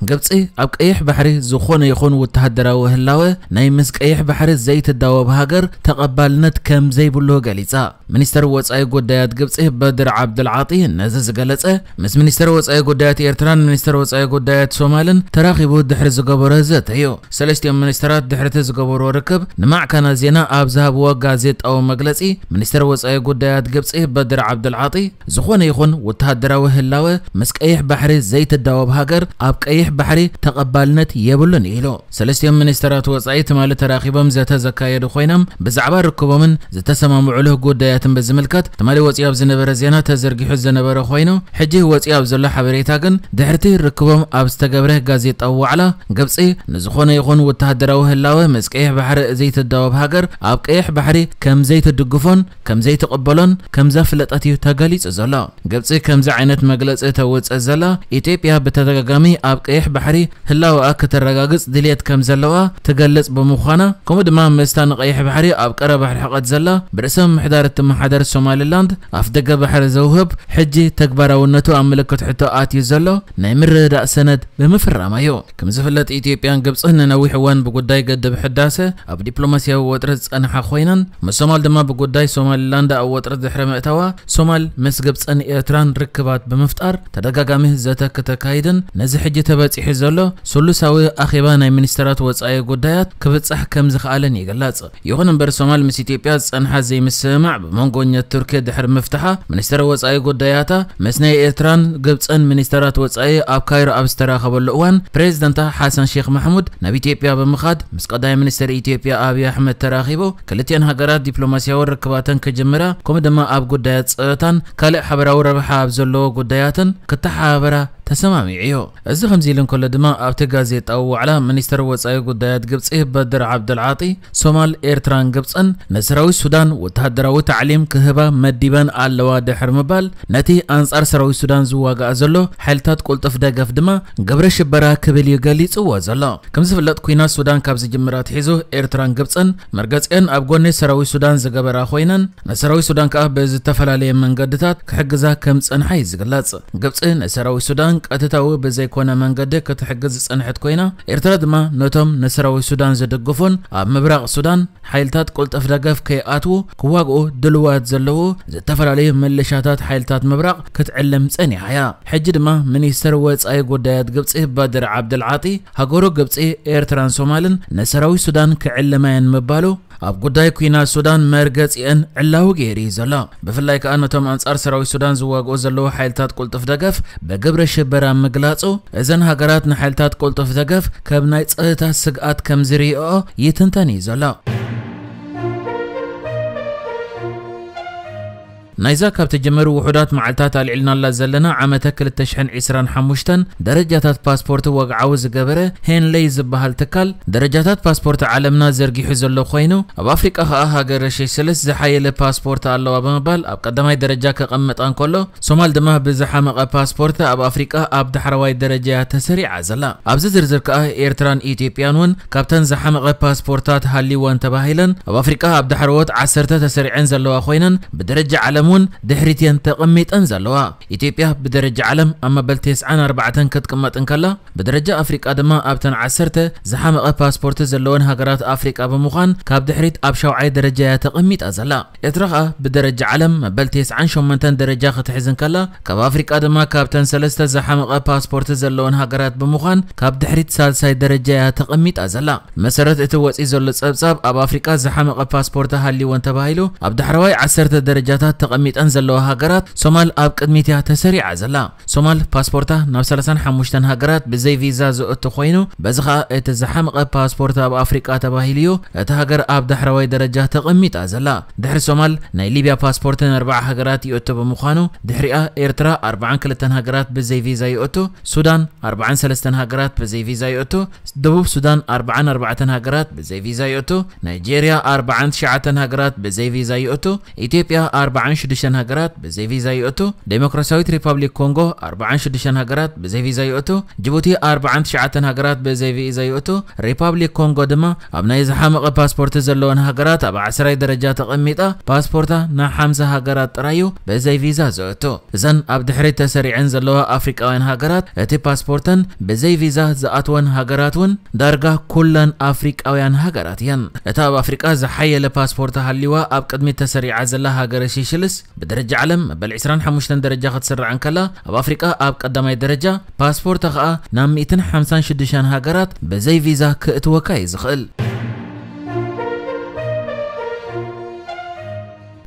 ግብጺ ኣብ ቀይሕ ባሕሪ ዝኾነ ይኹን ወተሃደራዊ ህላወ ናይ ምስ ቀይሕ ባሕሪ ዘይትዳወብ ሃገር ተቐባልነት ከም ዘይብሉ ገሊጻ። ሚኒስተር ወጻኢ ጉዳያት ግብጺ በድር ዓብዱልዓጢ ነዚ ዝገለጸ፣ ምስ ሚኒስተር ወጻኢ ጉዳያት ኤርትራን ሚኒስተር ወጻኢ ጉዳያት ሶማልን ተራኺቡ ድሕሪ ዝገበሮ ዘተ እዩ። ሰለስቲኦም ሚኒስተራት ድሕሪ እቲ ዝገበርዎ ርክብ ንማዕከናት ዜና ኣብ ዝሃብዎ ጋዜጣዊ መግለጺ፣ ሚኒስተር ወጻኢ ጉዳያት ግብጺ በድር ዓብዱልዓጢ፣ ዝኾነ ይኹን ወተሃደራዊ ህላወ ምስ ቀይሕ ባሕሪ ዘይትዳወብ ሃገር ኣብ ቀይሕ ባሕሪ ተቐባልነት የብሉን ኢሉ። ሰለስቲኦም ሚኒስተራት ወጻኢ ትማሊ ተራኺቦም ዘተ ዘካየዱ ኮይኖም፣ ብዛዕባ ርክቦምን ዝተሰማምዑሉ ጉዳያትን ብዝምልከት ትማሊ ወጺኡ ኣብ ዝነበረ ዜና ተዘርጊሑ ዝነበረ ኮይኑ፣ ሕጂ ወጺኡ ኣብ ዘሎ ሓበሬታ ግን፣ ድሕርቲ ርክቦም ኣብ ዝተገብረ ጋዜጣዊ ዋዕላ፣ ግብጺ ንዝኾነ ይኹን ወተሃደራዊ ህላወ ምስ ቀይሕ ባሕሪ ዘይትዳወብ ሃገር ኣብ ቀይሕ ባሕሪ ከም ዘይትድግፎን ከም ዘይትቕበሎን ከም ዘፍለጠት እዩ ተገሊጹ ዘሎ። ግብጺ ከምዚ ዓይነት መግለጺ ተውጽእ ዘላ፣ ኢትዮጵያ ብተደጋጋሚ ኣብ ቀይሕ ባሕሪ ህላወኣ ክተረጋግጽ ድልየት ከም ዘለዋ ትገልጽ ብምዃና፣ ከምኡ ድማ ምስታ ንቀይሕ ባሕሪ ኣብ ቀረባ ርሕቀት ዘላ ብርእሰ ምምሕዳር እትመሓደር ሶማሊላንድ ኣፍ ደገ ባሕሪ ዘውህብ ሕጂ ተግባራውነቱ ኣብ ምልክት ሕቶ ኣትዩ ዘሎ ናይ ምርድዳእ ሰነድ ብምፍራማ እዩ። ከም ዝፍለጥ ኢትዮጵያን ግብጽን ንነዊሕ እዋን ብጉዳይ ገድብ ሕዳሰ ኣብ ዲፕሎማስያዊ ወጥረት ዝጸንሓ ኮይነን፣ ምስ ሶማል ድማ ብጉዳይ ሶማሊላንድ ኣብ ወጥረት ድሕሪ ምእታዋ፣ ሶማል ምስ ግብጽን ኤርትራን ርክባት ብምፍጣር ተደጋጋሚ ዘተ ክተካይድን ነዚ ሕጂ ተበጺሑ ዘሎ ስሉሳዊ ኣኼባ ናይ ሚኒስተራት ወጻኢ ጉዳያት ክብጻሕ ከም ዝኸኣለን ይግለጽ። ይኹን እምበር ሶማል ምስ ኢትዮጵያ ዝጸንሓ ዘይምስምማዕ ብመንጎኛ ቱርኪ ድሕሪ ምፍትሓ፣ ሚኒስተር ወጻኢ ጉዳያታ ምስ ናይ ኤርትራን ግብጽን ሚኒስተራት ወጻኢ ኣብ ካይሮ ኣብ ዝተራኸበሉ እዋን ፕሬዚደንታ ሓሰን ሼክ ማሕሙድ ናብ ኢትዮጵያ ብምኻድ ምስ ቀዳማይ ሚኒስተር ኢትዮጵያ ኣብይ ኣሕመድ ተራኺቡ ክልቲኦን ሃገራት ዲፕሎማስያዊ ርክባተን ክጅምራ ከምኡ ድማ ኣብ ጉዳያት ጸጥታን ካልእ ሓበራዊ ረብሓ ኣብ ዘለዎ ጉዳያትን ክተሓባበራ ተሰማሚዑ እዩ። እዚ ከምዚ ኢሉ እንከሎ ድማ ኣብቲ ጋዜጣዊ ዋዕላ ሚኒስተር ወጻኢ ጉዳያት ግብጺ በድር ዓብደልዓጢ ሶማል፣ ኤርትራን ግብጽን ንሰራዊት ሱዳን ወተሃደራዊ ታዕሊም ክህባ መዲበን ኣለዋ ድሕሪ ምባል፣ ነቲ ኣንጻር ሰራዊት ሱዳን ዝዋጋእ ዘሎ ሓይልታት ቁልጡፍ ደገፍ ድማ ግብረ ሽበራ ክብል እዩ ገሊጽዎ ዘሎ። ከም ዝፍለጥ፣ ኲናት ሱዳን ካብ ዝጅምር ኣትሒዙ ኤርትራን ግብጽን መርገጺአን ኣብ ጎኒ ሰራዊት ሱዳን ዝገበራ ኮይነን፣ ንሰራዊት ሱዳን ከኣ ብዝተፈላለየ መንገድታት ክሕግዛ ከም ዝጸንሓ እዩ ዝግለጽ። ግብጺ ንሰራዊት ሱዳን ቀጥታዊ ብዘይኮነ መንገዲ ክትሕግዝ ዝጸንሐት ኮይና፣ ኤርትራ ድማ ነቶም ንሰራዊት ሱዳን ዝድግፉን ኣብ ምብራቕ ሱዳን ሓይልታት ቁልጥፍ ደገፍ ከይኣትዉ ክዋግኡ ድልዋት ዘለዉ ዝተፈላለዩ መለሻታት ሓይልታት ምብራቕ ክትዕልም ጸኒሓ እያ። ሕጂ ድማ ሚኒስተር ወጻኢ ጉዳያት ግብጺ በድር ዓብደልዓጢ፣ ሃገሩ ግብጺ፣ ኤርትራን ሶማልን ንሰራዊት ሱዳን ክዕልማ እየን ምባሉ፣ ኣብ ጉዳይ ኲናት ሱዳን መርገጺአን ዕላዊ ገይሩ እዩ ዘሎ። ብፍላይ ከኣ ነቶም ኣንጻር ሰራዊት ሱዳን ዝዋግኡ ዘለዉ ሓይልታት ቁልጡፍ ደገፍ ብግብረ ሽበራ ምግላጹ፣ እዘን ሃገራት ንሓይልታት ቁልጡፍ ደገፍ ከም ናይ ጸጥታ ስግኣት ከም ዝርእይኦ ይትንተን እዩ ዘሎ። ናይዛ ካብ ትጅምር ውሑዳት መዓልታት ኣልዒልናላ ዘለና ዓመተ ክልተ ሽሕን ዕስራን ሓሙሽተን ደረጃታት ፓስፖርት ወግዓዊ ዝገበረ ሄንለይ ዝበሃል ትካል፣ ደረጃታት ፓስፖርት ዓለምና ዘርጊሑ ዘሎ ኮይኑ፣ ኣብ ኣፍሪቃ ከኣ ሃገረ ሴሸልስ ዝሓየለ ፓስፖርት ኣለዋ ብምባል ኣብ ቀዳማይ ደረጃ ከቐምጣ እንከሎ፣ ሶማል ድማ ብዝሓመቐ ፓስፖርት ኣብ ኣፍሪቃ ኣብ ዳሕረዋይ ደረጃ እያ ተሰሪዓ ዘላ። ኣብዚ ዝርዝር ከኣ ኤርትራን ኢትዮጵያን እውን ካብተን ዝሓመቐ ፓስፖርታት ሃልይወን ተባሂለን ኣብ ኣፍሪቃ ኣብ ዳሕረዎት ዓሰርተ ተሰሪዐን ዘለዋ ኮይነን፣ ብደረጃ ዓለም እውን ድሕሪት እየን ተቐሚጠን ዘለዋ። ኢትዮጵያ ብደረጃ ዓለም ኣብ መበል ተስዓን ኣርባዕተን ክትቅመጥ እንከላ፣ ብደረጃ ኣፍሪቃ ድማ ኣብተን ዓሰርተ ዝሓመቐ ፓስፖርት ዘለወን ሃገራት ኣፍሪቃ ብምዃን ካብ ድሕሪት ኣብ ሻውዓይ ደረጃ እያ ተቐሚጣ ዘላ። ኤርትራ ከኣ ብደረጃ ዓለም መበል ተስዓን ሸሞንተን ደረጃ ክትሕዝ እንከላ፣ ካብ ኣፍሪቃ ድማ ካብተን ሰለስተ ዝሓመቐ ፓስፖርት ዘለወን ሃገራት ብምዃን ካብ ድሕሪት ሳልሳይ ደረጃ እያ ተቐሚጣ ዘላ። ብመሰረት እቲ ወጺኡ ዘሎ ጸብጻብ፣ ኣብ ኣፍሪቃ ዝሓመቐ ፓስፖርት ሃልይወን ተባሂሉ ኣብ ዳሕረዋይ ዓሰርተ ደረጃታት ተቐሚጠን ዘለዋ ሃገራት፣ ሶማል ኣብ ቅድሚት እያ ተሰሪዓ ዘላ። ሶማል ፓስፖርታ ናብ ሰላሳን ሓሙሽተን ሃገራት ብዘይ ቪዛ ዝእቱ ኮይኑ፣ በዚ ኸኣ እቲ ዝሓመቐ ፓስፖርት ኣብ ኣፍሪቃ ተባሂሉ እዩ እታ ሃገር ኣብ ዳሕረዋይ ደረጃ ተቐሚጣ ዘላ። ድሕሪ ሶማል፣ ናይ ሊብያ ፓስፖርት ንኣርብዓ ሃገራት ይእቱ ብምዃኑ፣ ድሕሪኣ ኤርትራ ኣርብዓን ክልተን ሃገራት ብዘይ ቪዛ ይእቱ፣ ሱዳን ኣርብዓን ሰለስተን ሃገራት ብዘይ ቪዛ ይእቱ፣ ደቡብ ሱዳን ኣርብዓን ኣርባዕተን ሃገራት ብዘይ ቪዛ ይእቱ፣ ናይጄርያ ኣርብዓን ትሽዓተን ሃገራት ብዘይ ቪዛ ይእቱ፣ ኢትዮጵያ ኣርብዓን ሽዱሽተ ሃገራት ብዘይ ቪዛ ይእቱ። ዴሞክራሲያዊት ሪፓብሊክ ኮንጎ ኣርባዓን ሽዱሽተ ሃገራት ብዘይ ቪዛ ይእቱ። ጅቡቲ ኣርባዓን ትሽዓተን ሃገራት ብዘይ ቪዛ ይእቱ። ሪፓብሊክ ኮንጎ ድማ ኣብ ናይ ዝሓመቐ ፓስፖርት ዘለወን ሃገራት ኣብ ዓስራይ ደረጃ ተቐሚጣ፣ ፓስፖርታ ናብ ሓምሳ ሃገራት ጥራይ እዩ ብዘይ ቪዛ ዘእቱ። እዘን ኣብ ድሕሪት ተሰሪዐን ዘለዋ ኣፍሪቃውያን ሃገራት፣ እቲ ፓስፖርተን ብዘይ ቪዛ ዝኣትወን ሃገራት እውን ዳርጋ ኩለን ኣፍሪቃውያን ሃገራት እየን። እታ ኣብ ኣፍሪቃ ዝሓየለ ፓስፖርት ሃልይዋ ኣብ ቅድሚት ተሰሪዓ ዘላ ሃገረ ሴሸልስ፣ ብደረጃ ዓለም መበል ዕስራን ሓሙሽተን ደረጃ ክትስራዕ እንከላ፣ ኣብ ኣፍሪቃ ኣብ ቀዳማይ ደረጃ፣ ፓስፖርታ ከኣ ናብ ሚእትን ሓምሳን ሽዱሽተን ሃገራት ብዘይ ቪዛ ክእትወካ እዩ ዝኽእል።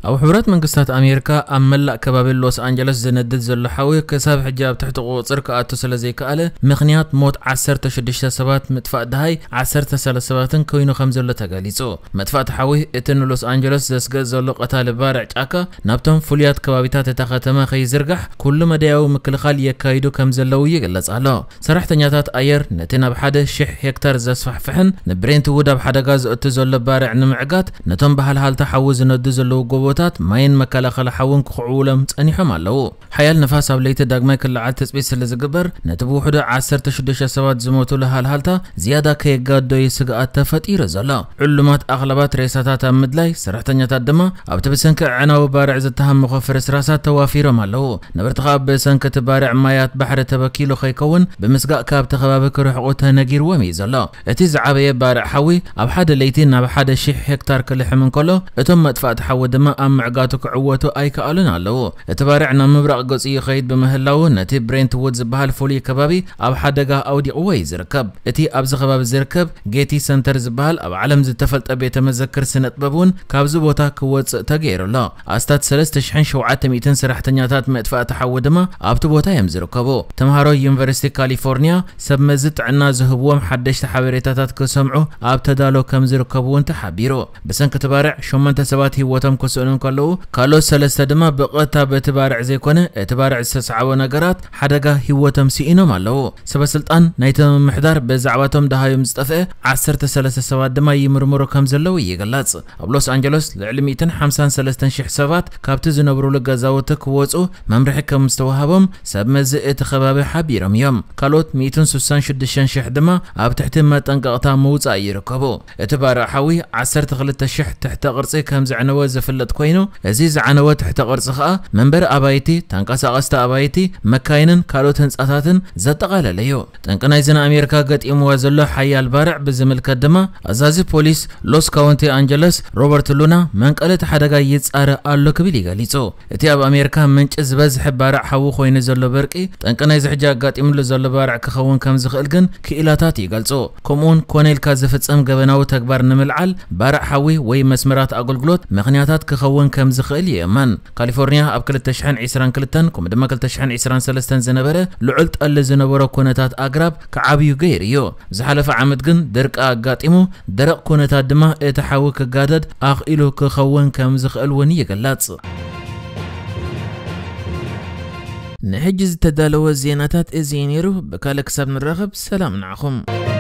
ኣብ ሕቡራት መንግስታት ኣሜሪካ ኣብ መላእ ከባቢ ሎስ ኣንጀለስ ዝነድድ ዘሎ ሓዊ ክሳብ ሕጂ ኣብ ትሕቲ ቁጽጽር ክኣቱ ስለ ዘይከኣለ፣ ምኽንያት ሞት ዓሰርተ ሽዱሽተ ሰባት፣ ምጥፋእ ደሃይ ዓሰርተ ሰለስተ ሰባትን ኮይኑ ከም ዘሎ ተገሊጹ። መጥፋእቲ ሓዊ እቲ ንሎስ ኣንጀለስ ዘስግእ ዘሎ ቀታሊ ባርዕ ጫካ ናብቶም ፍሉያት ከባቢታት እታ ከተማ ከይዝርጋሕ ኩሉ መዳያዊ ምክልኻል የካይዱ ከም ዘለዉ ይግለጽ ኣሎ። ሰራሕተኛታት ኣየር ነቲ ናብ ሓደ ሽሕ ሄክታር ዘስፋሕፍሕን ንብሬንትውድ ኣብ ሓደጋ ዘእቱ ዘሎ ባርዕ ንምዕጋት፣ ነቶም ብሃልሃልታ ሓዊ ዝነዱ ዘለዉ ጎቦታት ማይን መከላኸሊ ሓውን ክኽዕውሎም ጸኒሖም ኣለዉ። ሓያል ንፋስ ኣብ ለይቲ ዳግማይ ክለዓል ትጽቢት ስለ ዝግበር፣ ነቲ ብውሕዱ ዓሰርተ ሽዱሽተ ሰባት ዝሞቱሉ ሃልሃልታ ዝያዳ ከየጋዶዩ ስግኣት ተፈጢሩ ዘሎ። ዕሉማት ኣኽላባት ሬሳታት ኣብ ምድላይ፣ ሰራሕተኛታት ድማ ኣብቲ ብሰንኪ ኣዕናዊ ባርዕ ዝተሃመኾ ፍርስራሳት ተዋፊሮም ኣለዉ። ነበርቲ ከኣ ብሰንኪ እቲ ባርዕ ማያት ባሕሪ ተበኪሉ ከይከውን ብምስጋእ ካብቲ ከባቢ ክርሕቑ ተነጊርዎም እዩ ዘሎ። እቲ ዝዓበየ ባርዕ ሓዊ ኣብ ሓደ ለይቲ ናብ ሓደ ሽሕ ሄክታር ክልሕም እንከሎ፣ እቶም መጥፋእቲ ሓዊ ድማ ኣብ ምዕጋቱ ክዕወቱ ኣይከኣሉን ኣለዉ። እቲ ባርዕ ናብ ምብራቕ ገጹ ይኸይድ ብምህላዉ፣ ነቲ ብሬንትውድ ዝበሃል ፍሉይ ከባቢ ኣብ ሓደጋ ኣውዲቕዎ እዩ ዝርከብ። እቲ ኣብዚ ከባቢ ዝርከብ ጌቲ ሰንተር ዝበሃል ኣብ ዓለም ዝተፈልጠ ቤተ መዘክር ስነ ጥበብ እውን ካብዚ ቦታ ክወጽእ ተገይሩ ኣሎ። ኣስታት ሰለስተ ሽሕን ሸውዓተ ሚእትን ሰራሕተኛታት መጥፋእቲ ሓዊ ድማ ኣብቲ ቦታ እዮም ዝርከቡ። ተምሃሮ ዩኒቨርሲቲ ካሊፎርኒያ ሰብ መዚ ጥዕና ዝህብዎም ሓደሽቲ ሓበሬታታት ክሰምዑ ኣብ ተዳሎ ከም ዝርከቡ እውን ተሓቢሩ። ብሰንኪ እቲ ባርዕ ሸሞንተ ሰባት ህይወቶም ክስእኑ እንከለዉ፣ ካልኦት ሰለስተ ድማ ብቐጥታ በቲ ባርዕ ዘይኮነ እቲ ባርዕ ዝተሰዓቦ ነገራት ሓደጋ ህይወቶም ስኢኖም ኣለዉ። ሰበ ስልጣን ናይቲ ምምሕዳር ብዛዕባቶም ደሃዮም ዝጠፍአ ዓሰርተ ሰለስተ ሰባት ድማ ይምርምሩ ከም ዘለዉ ይግለጽ። ኣብ ሎስ ኣንጀለስ ልዕሊ ሚእትን ሓምሳን ሰለስተን ሽሕ ሰባት ካብቲ ዝነብሩሉ ገዛውቲ ክወጹ መምርሒ ከም ዝተዋህቦም ሰብ መዚ እቲ ከባቢ ሓቢሮም እዮም። ካልኦት ሚእትን ስሳን ሽዱሽተን ሽሕ ድማ ኣብ ትሕቲ መጠንቀቕታ ምውጻእ ይርከቡ። እቲ ባርዕ ሓዊ ዓሰርተ ክልተ ሽሕ ትሕተ ቅርጺ ከም ዘዕነወ ዝፍለጥ ኮይኑ፣ እዚ ዝዓነወ ትሕተ ቅርጺ ከኣ መንበሪ ኣባይቲ፣ ተንቀሳቐስቲ ኣባይቲ፣ መካይንን ካልኦት ህንጻታትን ዘጠቓለለ እዩ። ጠንቂ ናይዚ ንኣሜሪካ ገጢምዋ ዘሎ ሓያል ባርዕ ብዝምልከት ድማ፣ ኣዛዚ ፖሊስ ሎስ ካውንቲ ኣንጀለስ ሮበርት ሉና መንቀሊ እቲ ሓደጋ ይጻረ ኣሎ ክብል እዩ ገሊጹ። እቲ ኣብ ኣሜሪካ ምንጪ ዝበዝሐ ባርዕ ሓዊ ኮይኑ ዘሎ በርቂ፣ ጠንቂ ናይዚ ሕጂ ኣጋጢምሉ ዘሎ ባርዕ ክኸውን ከም ዝኽእል ግን ክኢላታት ይገልጹ። ከምኡውን ኮነ ኢልካ ዝፍጸም ገበናዊ ተግባር ንምልዓል ባርዕ ሓዊ ወይ መስመራት ኣገልግሎት ምኽንያታት ክኸውን ከም ዝኽእል ይእመን። ካሊፎርኒያ ኣብ ክልተ ሽሕን ዕስራን ክልተን ከምኡ ድማ ክልተ ሽሕን ዕስራን ሰለስተን ዝነበረ ልዑል ጠሊ ዝነበሮ ኩነታት ኣግራብ ክዓብዩ ገይሩ እዩ። ዝሓለፈ ዓመት ግን ድርቂ ኣጋጢሙ፣ ደረቕ ኩነታት ድማ እቲ ሓዊ ክጋደድ ኣኽኢሉ ክኸውን ከም ዝኽእል እውን ይግለጽ። ንሕጂ ዝተዳለወ ዜናታት እዚ እዩ ነይሩ። ብካልእ ክሳብ ንራኸብ ሰላም ንዓኹም።